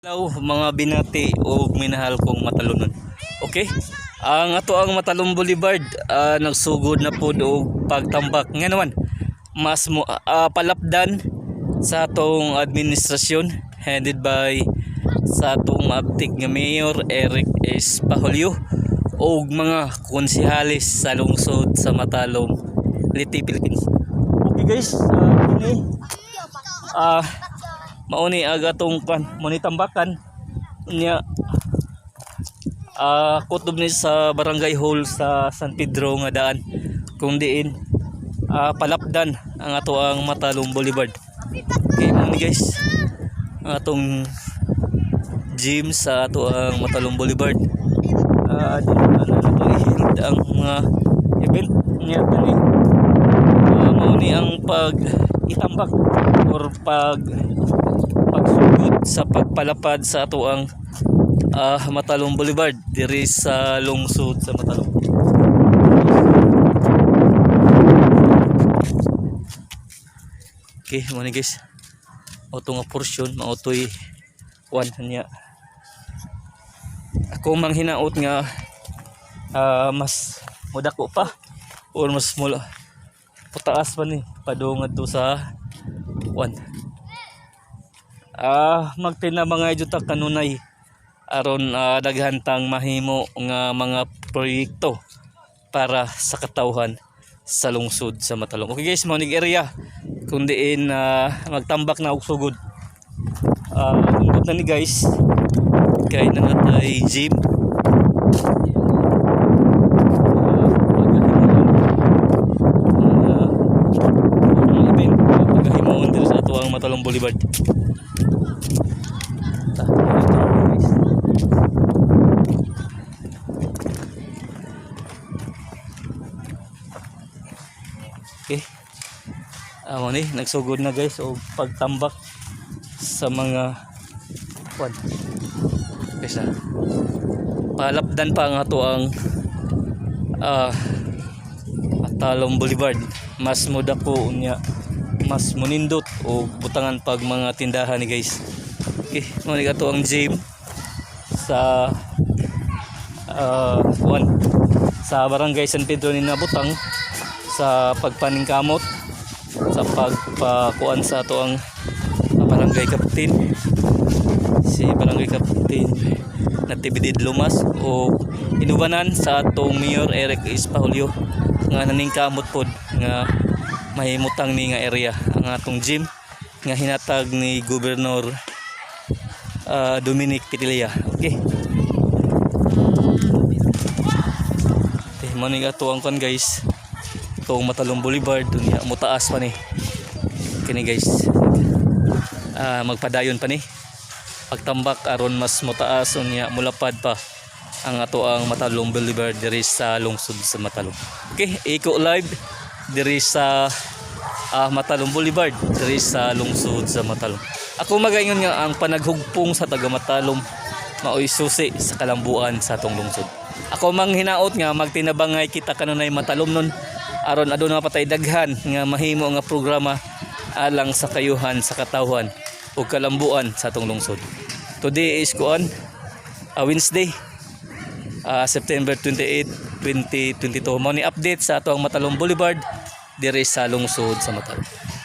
Hello, mga binati o minahal kong matalunon. Okay? Ang ato ang Matalom Boulevard, nagsugod na pod og pagtambak. Nga naman, mas mo, palapdan sa atong administrasyon headed by sa atong maabtik nga Mayor Eric S. Pahulyo og mga konsehales sa lungsod sa Matalom, Leyte, Philippines. Okay guys, kini mauni aga atong kan muni tambakan niya, kutob ni sa Barangay Hall sa San Pedro nga daan kung diin palapdan ang ato ang Matalom Boulevard. Okay, mao ni guys ang atong gym sa ato ang Matalom Boulevard. Dito na na nato i-hold ang mga event niya kani. Mao ni ang pag itambak or pagsugod sa pagpalapad sa ato ang Matalom Boulevard diri sa lungsod sa Matalom. Okay, mo ni guys. Auto nga portion mao toy one niya. Ako mang hinaot nga mas mudako pa or mas mula putaas pa ni padung ngadto sa one. Magtinabangay jud ta kanunay aron daghan tang mahimo nga mga proyekto para sa katawhan sa lungsod sa Matalom. Okay guys, mao ning area kung diin magtambak na og sugod. Nindot na ni guys kay nangatay gym. Pagahimuon mga event pagahimuon diri sa ato ang Matalom Boulevard. Ta, dito, guys. Okay. Amo ni nagsugod na guys og pagtambak sa mga kwan. Guys ah. Palapdan pa ang ato ang Matalom Boulevard. Mas mudako unya, mas munindot o butangan pag mga tindahan ni guys. Okay, mo ni ato ang gym sa kuan sa Barangay San Pedro ni nabutang sa pagpaningkamot sa pagpakuan sa ato ang barangay captain, si Barangay Captain Natividad Lumas, o inubanan sa atong Mayor Eric Espahulio nga naningkamot pod nga mahimutang ni nga area ang atong gym nga hinatag ni Gobernador Dominic Pitilia. Okay. Okay, mo ni ato ang kan guys. Itong Matalom Boulevard unya mutaas pa ni. Kini guys. Magpadayon pa ni. Pagtambak aron mas mutaas unya mulapad pa ang ato ang Matalom Boulevard diri sa lungsod sa Matalom. Okay, Eco Live diri sa Matalom Boulevard diri sa lungsod sa Matalom. Ako magaingon nga ang panaghugpong sa taga Matalom maoy susi sa kalambuan sa atong lungsod. Ako mang hinaot nga magtinabangay kita kanunay Matalom nun aron aduna patay daghan nga mahimo nga programa alang sa kayuhan sa katawhan ug kalambuan sa atong lungsod. Today is kuan Wednesday, September 28, 2022. Mao ni update sa ato ang Matalom Boulevard diri sa lungsod sa Matalom.